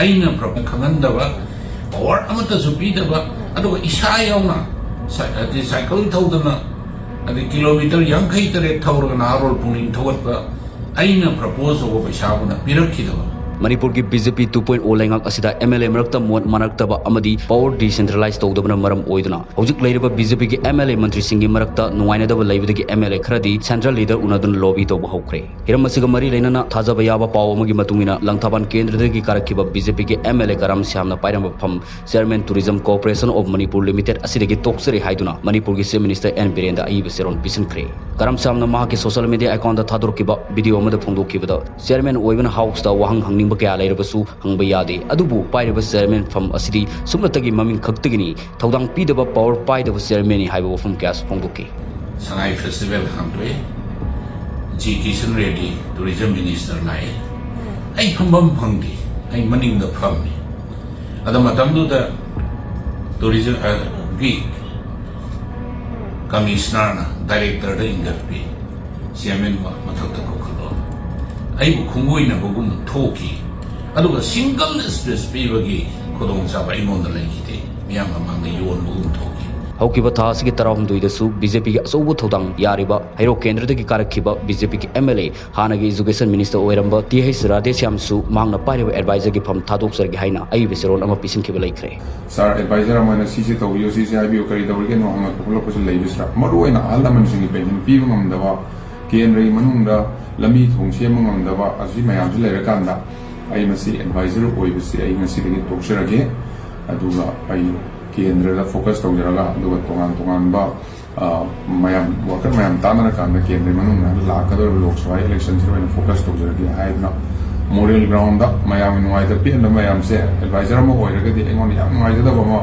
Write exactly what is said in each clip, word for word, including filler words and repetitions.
ꯑꯩꯅ ꯈꯪꯍꯟꯗꯕ, ꯄꯥꯋꯔ ꯑꯃꯠꯇꯁꯨ ꯄꯤꯗꯕ, ꯑꯗꯨꯒ ꯏꯁꯥ ꯌꯥꯎꯅ ꯁꯥꯏ-, ꯍꯥꯏꯗꯤ ꯁꯥꯏꯀꯜ ꯊꯧꯗꯅ, ꯑꯗꯩ ꯀꯤꯂꯣꯃꯤꯇꯔ ꯌꯥꯡꯈꯩ ꯇꯔꯦꯠ ꯊꯧꯔꯒ ꯅꯍꯥꯔꯣꯜ ꯄꯨꯛꯅꯤꯡ ꯊꯧꯒꯠꯄ ꯑꯩꯅ ꯄ꯭ꯔꯄꯣꯖ ꯇꯧꯕ ꯄꯩꯁꯥꯕꯨꯅ ꯄꯤꯔꯛꯈꯤꯗꯕ꯫ ꯃꯅꯤꯄꯨꯔꯒꯤ B J P two point ꯑꯣ ꯂꯩꯉꯥꯛ ꯑꯁꯤꯗ ꯑꯦꯝ ꯑꯦꯜ ꯑꯦ ꯃꯔꯛꯇ ꯃꯣꯠ ꯃꯥꯟꯅꯔꯛꯇꯕ ꯑꯃꯗꯤ ꯄꯥꯋꯔ ꯗꯤꯁꯦꯟꯇ꯭ꯔꯦꯂꯥꯏꯁ ꯇꯧꯗꯕꯅ ꯃꯔꯝ ꯑꯣꯏꯗꯨꯅ ꯍꯧꯖꯤꯛ ꯂꯩꯔꯤꯕ ꯕꯤ ꯖꯦ ꯄꯤꯒꯤ ꯑꯦꯝ ꯑꯦꯜ ꯑꯦ ꯃꯟꯇ꯭ꯔꯤꯁꯤꯡꯒꯤ ꯃꯔꯛꯇ ꯅꯨꯡꯉꯥꯏꯅꯗꯕ ꯂꯩꯕꯗꯒꯤ ꯑꯦꯝ ꯑꯦꯜ ꯑꯦ ꯈꯔꯗꯤ ꯁꯦꯟꯇ꯭ꯔꯦꯜ ꯂꯤꯗꯔ ꯎꯅꯗꯨꯅ ꯂꯣꯕꯤ ꯇꯧꯕ ꯍꯧꯈ꯭ꯔꯦ꯫ ꯍꯤꯔꯝ ꯑꯁꯤꯒ ꯃꯔꯤ ꯂꯩꯅꯅ ꯊꯥꯖꯕ ꯌꯥꯕ ꯄꯥꯎ ꯑꯃꯒꯤ ꯃꯇꯨꯡ ꯏꯟꯅ, ꯂꯪꯊꯥꯕꯥꯜ ꯀꯦꯟꯗ꯭ꯔꯗꯒꯤ ꯀꯥꯔꯛꯈꯤꯕ ꯕꯤ ꯖꯦ ꯄꯤꯒꯤ ꯑꯦꯝ ꯑꯦꯜ ꯑꯦ ꯀꯔꯝ ꯁ꯭ꯌꯥꯝꯅ ꯄꯥꯏꯔꯝꯕ ꯐꯝ Chairman Tourism Corporation of Manipur Limited ꯑꯁꯤꯗꯒꯤ ꯇꯣꯛꯆꯔꯦ ꯍꯥꯏꯗꯨꯅ ꯃꯅꯤꯄꯨꯔꯒꯤ Chief Minister ꯑꯦꯟ ꯕꯤꯔꯦꯟꯗ ꯑꯏꯕ ꯆꯦꯔꯣꯜ ꯄꯤꯁꯤꯟꯈ꯭ꯔꯦ꯫ ꯀꯔꯝ ꯁ꯭ꯌꯥꯝꯅ ꯃꯍꯥꯛꯀꯤ social media account ꯊꯥꯗꯣꯔꯛꯈꯤꯕ video ꯑꯃꯗ ꯐꯣꯡꯗꯣꯛꯈꯤꯕꯗ, Chairman ꯑꯣꯏꯕꯅ House ꯇ ꯋꯥꯍꯪ ꯍꯪꯅꯤꯡꯕ ꯀꯌꯥ ꯂꯩꯔꯕꯁꯨ ꯍꯪꯕ ꯌꯥꯗꯦ, ꯑꯗꯨꯕꯨ ꯄꯥꯏꯔꯤꯕ Chairman ꯐꯝ ꯑꯁꯤꯗꯤ ꯁꯨꯞꯅꯇꯒꯤ ꯃꯃꯤꯡ ꯈꯛꯇꯒꯤꯅꯤ, ꯊꯧꯗꯥꯡ ꯄꯤꯗꯕ, power ꯄꯥꯏꯗꯕ Chairman ꯅꯤ ꯍꯥꯏꯕ ꯋꯥꯐꯝ ꯀꯌꯥꯁꯨ ꯐꯣꯡꯗꯣꯛꯈꯤ꯫ ꯁꯉꯥꯏ Festival ꯍꯥꯡꯗꯣꯛꯑꯦ, G Kishan Reddy Tourism Minister ꯂꯥꯛꯑꯦ, ꯑꯩ ꯐꯝꯐꯝ ꯐꯪꯗꯦ, ꯑꯩ ꯃꯅꯤꯡꯗ ꯐꯝꯃꯤ꯫ ꯑꯗ ꯃꯇꯝꯗꯨꯗ Tourism, ꯑ, ꯒꯤ Commissioner ꯅ Director ꯗ ꯏꯟꯈꯠꯄꯤ, Chairman ꯃ-, ꯃꯊꯛꯇ ꯀꯧꯈꯠꯂꯣ꯫ ꯑꯩꯕꯨ ꯈꯣꯡꯒꯣꯏꯅꯕꯒꯨꯝ ꯊꯣꯛꯈꯤ꯫ ꯑꯗꯨꯒ single space ꯄꯤꯕꯒꯤ ꯈꯨꯗꯣꯡꯆꯥꯕ ꯑꯩꯉꯣꯟꯗ ꯂꯩꯈꯤꯗꯦ꯫ ꯃꯤꯌꯥꯝ ꯃꯃꯥꯡꯗ ꯌꯣꯟꯕꯒꯨꯝ ꯊꯣꯛꯈꯤ꯫ ꯍꯧꯈꯤꯕ ꯊꯥ ꯑꯁꯤꯒꯤ ꯇꯔꯥꯍꯨꯝꯗꯣꯏꯗꯁꯨ ꯕꯤ ꯖꯦ ꯄꯤꯒꯤ ꯑꯆꯧꯕ ꯊꯧꯗꯥꯡ ꯌꯥꯔꯤꯕ ꯍꯩꯔꯣꯛ ꯀꯦꯟꯗ꯭ꯔꯗꯒꯤ ꯀꯥꯔꯛꯈꯤꯕ ꯕꯤ ꯖꯦ ꯄꯤꯒꯤ ꯑꯦꯝ ꯑꯦꯜ ꯑꯦ, ꯍꯥꯟꯅꯒꯤ Education Minister ꯑꯣꯏꯔꯝꯕ ꯇꯤ ꯍꯩꯆ ꯔꯥꯙꯦꯁ꯭ꯌꯥꯝꯁꯨ ꯃꯍꯥꯛꯅ ꯄꯥꯏꯔꯤꯕ advisor ꯒꯤ ꯐꯝ ꯊꯥꯗꯣꯛꯆꯔꯒꯦ ꯍꯥꯏꯅ ꯑꯏꯕ ꯆꯦꯔꯣꯜ ꯑꯃ ꯄꯤꯁꯤꯟꯈꯤꯕ ꯂꯩꯈ꯭ꯔꯦ꯫ Sir, advisor ꯑꯃꯅ ꯁꯤꯁꯦ ꯇꯧꯕꯤꯌꯨ, ꯁꯤꯁꯦ ꯍꯥꯏꯕꯤꯌꯨ, ꯀꯔꯤ ꯇꯧꯔꯤꯒꯦꯅꯣ ꯍꯪꯉꯛꯄ ꯈꯣꯠꯂꯛꯄꯁꯨ ꯂꯩꯕꯁꯤꯗ, ꯃꯔꯨꯑꯣꯏꯅ ꯑꯍꯜ ꯂꯃꯟꯁꯤꯡꯒꯤ pension ꯄꯤꯕ ꯉꯝꯗꯕ, ꯀꯦꯟꯗ꯭ꯔꯒꯤ ꯃꯅꯨꯡꯗ ꯂꯝꯕꯤ ꯊꯣꯡ ꯁꯦꯝꯕ ꯉꯝꯗꯕ, ꯑꯁꯤ ꯃꯌꯥꯝꯁꯤ ꯂꯩꯔꯀꯥꯟꯗ ꯑꯩ ꯃꯁꯤ advisor ꯑꯣꯏꯕꯁꯤ ꯑꯩ ꯉꯁꯤꯗꯒꯤ ꯇꯣꯛꯆꯔꯒꯦ꯫ ꯑꯗꯨꯒ ꯑꯩ ꯀꯦꯟꯗ꯭ꯔꯗ focus ꯇꯧꯖꯔꯒ, ꯑꯗꯨꯒ ꯇꯣꯉꯥꯟ ꯇꯣꯉꯥꯟꯕ, ꯑ, ꯃꯌꯥꯝ, worker ꯃꯌꯥꯝ ꯇꯥꯟꯅꯔꯀꯥꯟꯗ ꯀꯦꯟꯗ꯭ꯔꯒꯤ ꯃꯅꯨꯡꯗ ꯂꯥꯛꯀꯗꯧꯔꯤꯕ ꯂꯣꯛ ꯁꯚꯥ election ꯁꯤꯗ ꯑꯣꯏꯅ focus ꯇꯧꯖꯔꯒꯦ ꯍꯥꯏꯗꯨꯅ moral ground ꯗ ꯃꯌꯥꯝꯒꯤ ꯅꯨꯡꯉꯥꯏꯇ ꯄꯦꯟꯗꯕ ꯃꯌꯥꯝꯁꯦ advisor ꯑꯃ ꯑꯣꯏꯔꯒꯗꯤ ꯑꯩꯉꯣꯟꯗ ꯌꯥꯝ ꯅꯨꯡꯉꯥꯏꯖꯗꯕ ꯑꯃ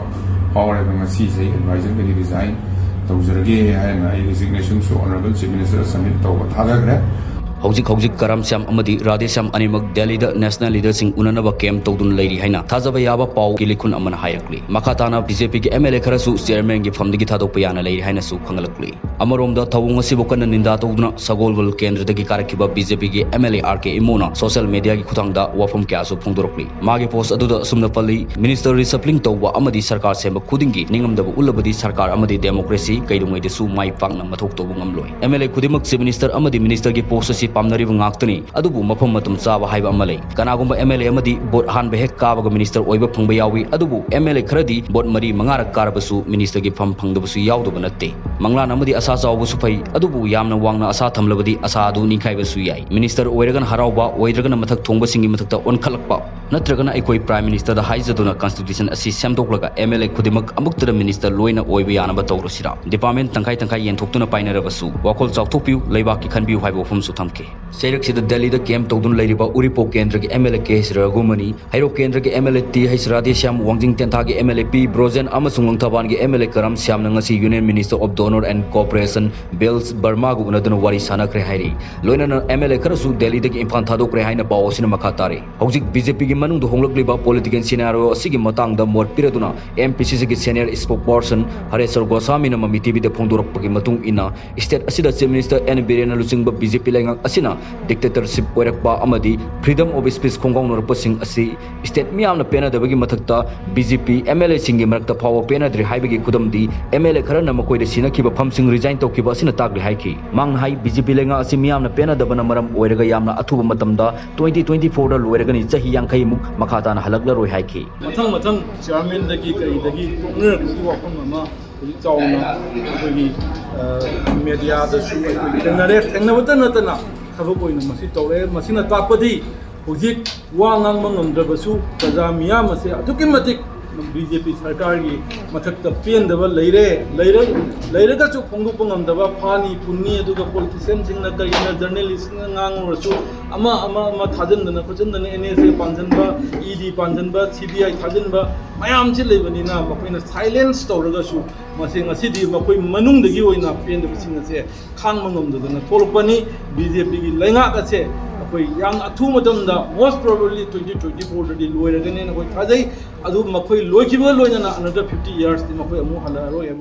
ꯐꯥꯎꯔꯦ꯫ ꯑꯗꯣ ꯉꯁꯤꯁꯦ ꯑꯩ advisor ꯗꯒꯤ resign ꯇꯧꯖꯔꯒꯦ ꯍꯥꯏꯅ ꯑꯩ resignation ꯁꯨ Honourable Chief Minister ꯗ submit ꯇꯧꯕ ꯊꯥꯖꯈ꯭ꯔꯦ꯫ ꯍꯧꯖꯤꯛ ꯍꯧꯖꯤꯛ ꯀꯔꯝ ꯁ꯭ꯌꯥꯝ ꯑꯃꯗꯤ ꯔꯥꯙꯦ ꯁ꯭ꯌꯥꯝ ꯑꯅꯤꯃꯛ ꯗꯦꯜꯂꯤꯗ ꯅꯦꯁꯅꯦꯜ ꯂꯤꯗꯔꯁꯤꯡ ꯎꯅꯅꯕ ꯀꯦꯝꯞ ꯇꯧꯗꯨꯅ ꯂꯩꯔꯤ ꯍꯥꯏꯅ ꯊꯥꯖꯕ ꯌꯥꯕ ꯄꯥꯎꯒꯤ ꯂꯤꯈꯨꯟ ꯑꯃꯅ ꯍꯥꯏꯔꯛꯂꯤ꯫ ꯃꯈꯥ ꯇꯥꯅ ꯕꯤ ꯖꯦ ꯄꯤꯒꯤ ꯑꯦꯝ ꯑꯦꯜ ꯑꯦ ꯈꯔꯁꯨ ꯆꯤꯌꯔꯃꯦꯟꯒꯤ ꯐꯝꯗꯒꯤ ꯊꯥꯗꯣꯛꯄ ꯌꯥꯅ ꯂꯩꯔꯤ ꯍꯥꯏꯅꯁꯨ ꯈꯪꯍꯜꯂꯛꯂꯤ꯫ ꯑꯃꯔꯣꯝꯗ ꯊꯧꯑꯣꯡ ꯑꯁꯤꯕꯨ ꯀꯟꯅ ꯅꯤꯟꯗꯥ ꯇꯧꯗꯨꯅ ꯁꯒꯣꯜꯕꯜ ꯀꯦꯟꯗ꯭ꯔꯗꯒꯤ ꯀꯥꯔꯛꯈꯤꯕ ꯕꯤ ꯖꯦ ꯄꯤꯒꯤ M L A R K ꯏꯃꯣꯅ ꯁꯣꯁꯤꯌꯦꯜ ꯃꯤꯗꯤꯌꯥꯒꯤ ꯈꯨꯠꯊꯥꯡꯗ ꯋꯥꯐꯝ ꯀꯌꯥꯁꯨ ꯐꯣꯡꯗꯣꯔꯛꯂꯤ꯫ ꯃꯥꯒꯤ ꯄꯣꯁ ꯑꯗꯨꯗ ꯑꯁꯨꯝꯅ ꯄꯜꯂꯤ, ꯃꯤꯅꯤꯁꯇꯔ ꯔꯤꯁꯐ꯭ꯂꯤꯡ ꯇꯧꯕ ꯑꯃꯗꯤ ꯁꯔꯀꯥꯔ ꯁꯦꯝꯕ ꯈꯨꯗꯤꯡꯒꯤ ꯅꯤꯡꯉꯝꯗꯕ ꯎꯠꯂꯕꯗꯤ ꯁꯔꯀꯥꯔ ꯑꯃꯗꯤ ꯗꯦꯃꯣꯀ꯭ꯔꯦꯁꯤ ꯀꯩꯗꯧꯉꯩꯗꯁꯨ ꯃꯥꯏ ꯄꯥꯛꯅ ꯃꯊꯧ ꯇꯧꯕ ꯉꯝꯂꯣꯏ꯫ ꯑꯦꯝ ꯑꯦꯜ ꯑꯦ ꯈꯨꯗꯤꯡꯃꯛꯁꯦ ꯃꯤꯅꯤꯁꯇꯔ ꯑꯃꯗꯤ ꯃꯤꯅꯤꯁꯇꯔꯒꯤ ꯄꯣꯁ ꯑꯁꯤ ꯄꯥꯝꯅꯔꯤꯕ ꯉꯥꯛꯇꯅꯤ꯫ ꯑꯗꯨꯕꯨ ꯃꯐꯝ ꯃꯇꯝ ꯆꯥꯕ ꯍꯥꯏꯕ ꯑꯃ ꯂꯩ꯫ ꯀꯅꯥꯒꯨꯝꯕ ꯑꯦꯝ ꯑꯦꯜ ꯑꯦ ꯑꯃꯗꯤ ꯚꯣꯠ ꯑꯍꯥꯟꯕ ꯍꯦꯛ ꯀꯥꯕꯒ ꯃꯤꯅꯤꯁꯇꯔ ꯑꯣꯏꯕ ꯐꯪꯕ ꯌꯥꯎꯏ, ꯑꯗꯨꯕꯨ ꯑꯦꯝ ꯑꯦꯜ ꯑꯦ ꯈꯔꯗꯤ ꯚꯣꯠ ꯃꯔꯤ ꯃꯉꯥꯔꯛ ꯀꯥꯔꯕꯁꯨ ꯃꯤꯅꯤꯁꯇꯔꯒꯤ ꯐꯝ ꯐꯪꯗꯕꯁꯨ ꯌꯥꯎꯗꯕ ꯅꯠꯇꯦ꯫ ꯃꯪꯂꯥꯟ ꯑꯃꯗꯤ ꯑꯁꯥ ꯆꯥꯎꯕꯁꯨ ꯐꯩ, ꯑꯗꯨꯕꯨ ꯌꯥꯝꯅ ꯋꯥꯡꯅ ꯑꯁꯥ ꯊꯝꯂꯕꯗꯤ ꯑꯁꯥ ꯑꯗꯨ ꯅꯤꯡꯈꯥꯏꯕꯁꯨ ꯌꯥꯏ꯫ ꯃꯤꯅꯤꯁꯇꯔ ꯑꯣꯏꯔꯒꯅ ꯍꯔꯥꯎꯕ, ꯑꯣꯏꯗ꯭ꯔꯒꯅ ꯃꯊꯛ ꯊꯣꯡꯕꯁꯤꯡꯒꯤ ꯃꯊꯛꯇ ꯑꯣꯟꯈꯠꯂꯛꯄ, ꯅꯠꯇ꯭ꯔꯒꯅ ꯑꯩꯈꯣꯏ ꯄ꯭ꯔꯥꯏꯝ ꯃꯤꯅꯤꯁꯇꯔꯗ ꯍꯥꯏꯖꯗꯨꯅ ꯀꯟꯁꯇꯤꯇ꯭ꯌꯨꯁꯟ ꯑꯁꯤ ꯁꯦꯝꯗꯣꯛꯂꯒ ꯑꯦꯝ ꯑꯦꯜ ꯑꯦ ꯈꯨꯗꯤꯡꯃꯛ ꯑꯃꯨꯛꯇꯗ ꯃꯤꯅꯤꯁꯇꯔ ꯂꯣꯏꯅ ꯑꯣꯏꯕ ꯌꯥꯅꯕ ꯇꯧꯔꯁꯤꯔꯥ? ꯗꯤꯄꯥꯔꯠꯃꯦꯟꯠ ꯇꯪꯈꯥꯏ ꯇꯪꯈꯥꯏ ꯌꯦꯟꯊꯣꯛꯇꯨꯅ ꯄꯥꯏꯅꯔꯕꯁꯨ ꯋꯥꯈꯜ ꯆꯥꯎꯊꯣꯛꯄꯤꯌꯨ, ꯂꯩꯕꯥꯛꯀꯤ ꯈꯟꯕꯤꯌꯨ ꯍꯥꯏꯕ ꯋꯥꯐꯝꯁꯨ ꯊꯝꯈꯤ꯫ ꯆꯩꯔꯛꯁꯤꯗ ꯗꯦꯜꯂꯤꯗ ꯀꯦꯝꯞ ꯇꯧꯗꯨꯅ ꯂꯩꯔꯤꯕ ꯎꯔꯤꯄꯣꯛ ꯀꯦꯟꯗ꯭ꯔꯒꯤ ꯑꯦꯝ ꯑꯦꯜ ꯑꯦ ꯀꯦ ꯑꯦꯁ ꯔꯘꯨꯃꯅꯤ, ꯍꯩꯔꯣꯛ ꯀꯦꯟꯗ꯭ꯔꯒꯤ M L A T H Radheshyam, ꯋꯥꯡꯖꯤꯡ ꯇꯦꯟꯊꯥꯒꯤ ꯑꯦꯝ ꯑꯦꯜ ꯑꯦ ꯄꯤ ꯕ꯭ꯔꯣꯖꯦꯟ ꯑꯃꯁꯨꯡ ꯂꯪꯊꯕꯥꯜꯒꯤ ꯑꯦꯝ ꯑꯦꯜ ꯑꯦ ꯀꯔꯝ ꯁ꯭ꯌꯥꯝꯅ ꯉꯁꯤ Union Minister of Donor and Cooperation ꯕꯦꯜꯁ ꯕꯔꯃꯥꯒ ꯎꯅꯗꯨꯅ ꯋꯥꯔꯤ ꯁꯥꯟꯅꯈ꯭ꯔꯦ ꯍꯥꯏꯔꯤ꯫ ꯂꯣꯏꯅꯅ ꯑꯦꯝ ꯑꯦꯜ ꯑꯦ ꯈꯔꯁꯨ ꯗꯦꯜꯂꯤꯗꯒꯤ ꯏꯝꯐꯥꯜ ꯊꯥꯗꯣꯛꯈ꯭ꯔꯦ ꯍꯥꯏꯅ ꯄꯥꯎ ꯑꯁꯤꯅ ꯃꯈꯥ ꯇꯥꯔꯤ꯫ ꯍꯧꯖꯤꯛ ꯕꯤ ꯖꯦ ꯄꯤꯒꯤ ꯃꯅꯨꯡꯗ ꯍꯣꯡꯂꯛꯂꯤꯕ ꯄꯣꯂꯤꯇꯤꯀꯦꯜ ꯁꯤꯅꯥꯔꯤꯑꯣ ꯑꯁꯤꯒꯤ ꯃꯇꯥꯡꯗ ꯃꯣꯠ ꯄꯤꯔꯗꯨꯅ ꯑꯦꯝ ꯄꯤ ꯁꯤ ꯁꯤꯒꯤ ꯁꯦꯅꯤꯌꯔ ꯁ꯭ꯄꯣꯛꯄꯔꯁꯟ ꯍꯔꯦꯁ꯭ꯋꯔ ꯒꯣꯁꯥꯃꯤꯅ ꯃꯃꯤ ꯇꯤ ꯚꯤꯗ ꯐꯣꯡꯗꯣꯔꯛꯄꯒꯤ ꯃꯇꯨꯡ ꯏꯟꯅ, ꯁ꯭ꯇꯦꯠ ꯑꯁꯤꯗ ꯆꯤꯐ ꯃꯤꯅꯤꯁꯇꯔ ꯑꯦꯟ ꯕꯤꯔꯦꯟꯅ ꯂꯨꯆꯤꯡꯕ ꯕꯤ ꯖꯦ ꯄꯤ ꯂꯩꯉꯥꯛ ꯑꯁꯤꯅ ꯗꯤꯛꯇꯦꯇꯔꯁꯤꯞ ꯑꯣꯏꯔꯛꯄ ꯑꯃꯗꯤ ꯐ꯭ꯔꯤꯗꯝ ꯑꯣꯐ ꯁ꯭ꯄꯤꯆ ꯈꯣꯡꯒꯥꯎꯅꯔꯛꯄꯁꯤꯡ ꯑꯁꯤ ꯁ꯭ꯇꯦꯠ ꯃꯤꯌꯥꯝꯅ ꯄꯦꯟꯅꯗꯕꯒꯤ ꯃꯊꯛꯇ B J P M L ꯑꯦꯁꯤꯡꯒꯤ ꯃꯔꯛꯇ ꯐꯥꯎꯕ ꯄꯦꯟꯅꯗ꯭ꯔꯤ ꯍꯥꯏꯕꯒꯤ ꯈꯨꯗꯝꯗꯤ ꯑꯦꯝ ꯑꯦꯜ ꯑꯦ ꯈꯔꯅ ꯃꯈꯣꯏꯗ ꯁꯤꯟꯅꯈꯤꯕ ꯐꯝꯁꯤꯡ ꯔꯤꯖꯥꯏꯟ ꯇꯧꯈꯤꯕ ꯑꯁꯤꯅ ꯇꯥꯛꯂꯤ ꯍꯥꯏꯈꯤ꯫ ꯃꯍꯥꯛꯅ ꯍꯥꯏ, ꯕꯤ ꯖꯦ ꯄꯤ ꯂꯩꯉꯥꯛ ꯑꯁꯤ ꯃꯤꯌꯥꯝꯅ ꯄꯦꯟꯅꯗꯕꯅ ꯃꯔꯝ ꯑꯣꯏꯔꯒ ꯌꯥꯝꯅ ꯑꯊꯨꯕ ꯃꯇꯝꯗ ꯇ꯭ꯋꯦꯟꯇꯤ ꯇ꯭ꯋꯦꯟꯇꯤ ꯐꯣꯔꯗ ꯂꯣꯏꯔꯒꯅꯤ, ꯆꯍꯤ ꯌꯥꯡꯈꯩꯃꯨꯛ ꯃꯈꯥ ꯇꯥꯅ ꯍꯜꯂꯛꯂꯔꯣꯏ ꯍꯥꯏꯈꯤ꯫ ꯃꯊꯪ ꯃꯊꯪ ꯆꯤꯌꯥꯔꯃꯦꯟꯗꯒꯤ ꯀꯩꯗꯒꯤ ꯇꯣꯛꯅꯔꯛꯄꯒꯤ ꯋꯥꯐꯝ ꯑꯃ ꯍꯧꯖꯤꯛ ꯆꯥꯎꯅ ꯑꯩꯈꯣꯏꯒꯤ, ꯑ, ꯃꯦꯗꯤꯌꯥꯗꯁꯨ ꯑꯩꯈꯣꯏ ꯊꯦꯡꯅꯔꯦ꯫ ꯊꯦꯡꯅꯕꯇ ꯅꯠꯇꯅ ꯊꯕꯛ ꯑꯣꯏꯅ ꯃꯁꯤ ꯇꯧꯔꯦ꯫ ꯃꯁꯤꯅ ꯇꯥꯛꯄꯗꯤ ꯍꯧꯖꯤꯛ ꯋꯥ ꯉꯥꯡꯕ ꯉꯝꯗ꯭ꯔꯕꯁꯨ ꯄ꯭ꯔꯖꯥ ꯃꯤꯌꯥꯝ ꯑꯁꯦ ꯑꯗꯨꯛꯀꯤ ꯃꯇꯤꯛ ꯕꯤ ꯖꯦ ꯄꯤ ꯁꯔꯀꯥꯔꯒꯤ ꯃꯊꯛꯇ ꯄꯦꯟꯗꯕ ꯂꯩꯔꯦ꯫ ꯂꯩꯔ-, ꯂꯩꯔꯒꯁꯨ ꯐꯣꯡꯗꯣꯛꯄ ꯉꯝꯗꯕ ꯐꯥꯅꯤ ꯄꯨꯟꯅꯤ, ꯑꯗꯨꯒ ꯄꯣꯂꯤꯇꯤꯁꯤꯌꯥꯟꯁꯤꯡꯅ ꯀꯔꯤꯅ ꯖꯔꯅꯦꯂꯤꯁꯁꯤꯡꯅ ꯉꯥꯡꯉꯨꯔꯁꯨ ꯑꯃ ꯑꯃ ꯑꯃ ꯊꯥꯖꯤꯟꯗꯅ ꯈꯣꯠꯆꯤꯟꯗꯅ and S A ꯄꯥꯟꯁꯤꯟꯕ, E D ꯄꯥꯟꯁꯤꯟꯕ, C B ꯑꯥꯏ ꯊꯥꯖꯤꯟꯕ ꯃꯌꯥꯝꯁꯤ ꯂꯩꯕꯅꯤꯅ ꯃꯈꯣꯏꯅ ꯁꯥꯏꯂꯦꯟꯁ ꯇꯧꯔꯒꯁꯨ ꯃꯁꯤ ꯉꯁꯤꯗꯤ ꯃꯈꯣꯏ ꯃꯅꯨꯡꯗꯒꯤ ꯑꯣꯏꯅ ꯄꯦꯟꯗꯕꯁꯤꯡ ꯑꯁꯦ ꯈꯥꯡꯕ ꯉꯝꯗꯗꯅ ꯊꯣꯛꯂꯛꯄꯅꯤ꯫ ꯕꯤ ꯖꯦ ꯄꯤꯒꯤ ꯂꯩꯉꯥꯛ ꯑꯁꯦ ꯑꯩꯈꯣꯏ ꯌꯥꯝ ꯑꯊꯨꯕ ꯃꯇꯝꯗ, most probably twenty twenty four ꯗꯗꯤ ꯂꯣꯏꯔꯒꯅꯦꯅ ꯑꯩꯈꯣꯏ ꯊꯥꯖꯩ꯫ ꯑꯗꯨ ꯃꯈꯣꯏ ꯂꯣꯏꯈꯤꯕꯒ ꯂꯣꯏꯅꯅ another fifty years ꯇꯤ ꯃꯈꯣꯏ ꯑꯃꯨꯛ ꯍꯜꯂꯛꯑꯔꯣꯏ ꯍꯥꯏꯕ